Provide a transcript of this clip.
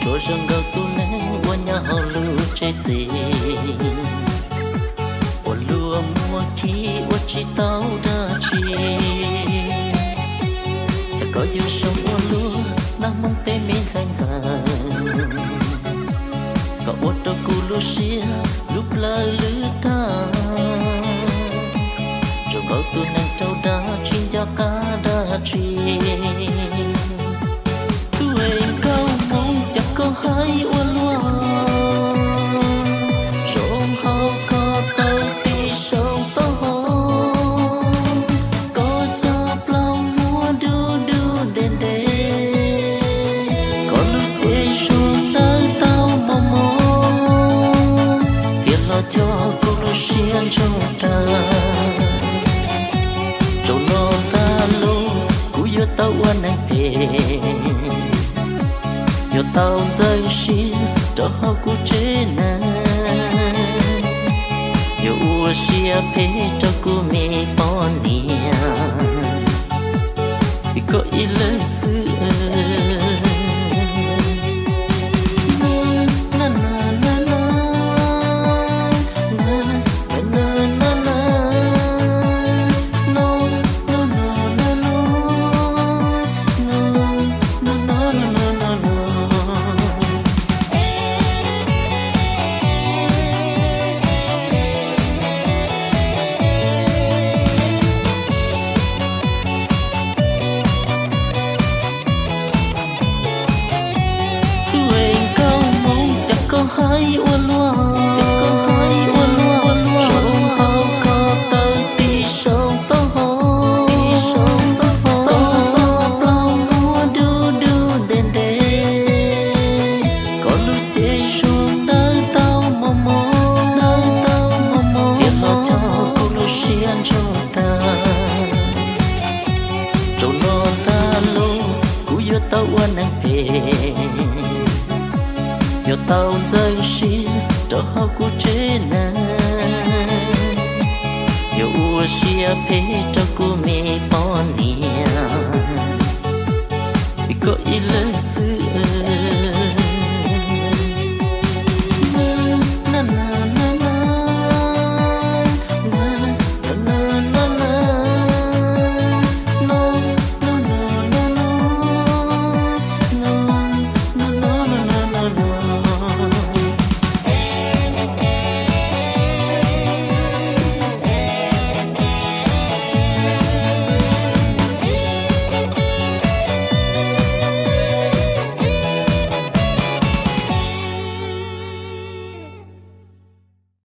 Ua zoo nkaus tus neeg uas nyob hauv lub tsev txiv uas luag muab khi ua tsis tau dab tsi. Cas koj yuav zoo ua luaj nag hmoob tej me ntxhais ntxawm, koj ua rau kuv lub siab lub plawv lwj tag. Zoo nkaus tus neeg raug dag tsis nco qab dab tsi. Tus nkauj Hmoob, cas koj hais ua luaj, zoo hauv koj taw tib zoo taub hau, koj cov plaub muag dub dub ntev ntev, koj lub cev suab dawb tau mos mos, thiaj los cog kuv lub siab ntsoog tag. Tsaum no tag los kuv yuav tau ua neeg phem, yuav tau ntxeev siab rau hauv kuv tsev neeg, yuav ua siab phem rau kuv me poj niam, vim koj ib leeg xwb. Tus nkauj Hmoob, cas koj hais ua luaj, zoo hauv koj taw tib zoo taub hau, koj cov plaub muag dub dub ntev ntev, koj lub cev suab dawb tau mos mos, thiaj los cog kuv lub siab ntsoog tag. Tsaum no tag los kuv yuav tau ua neeg phem, yuav tau ntxeev siab rau hauv kuv tsev neeg, yuav ua siab phem rau kuv me poj niam, vim koj ib leeg xwb.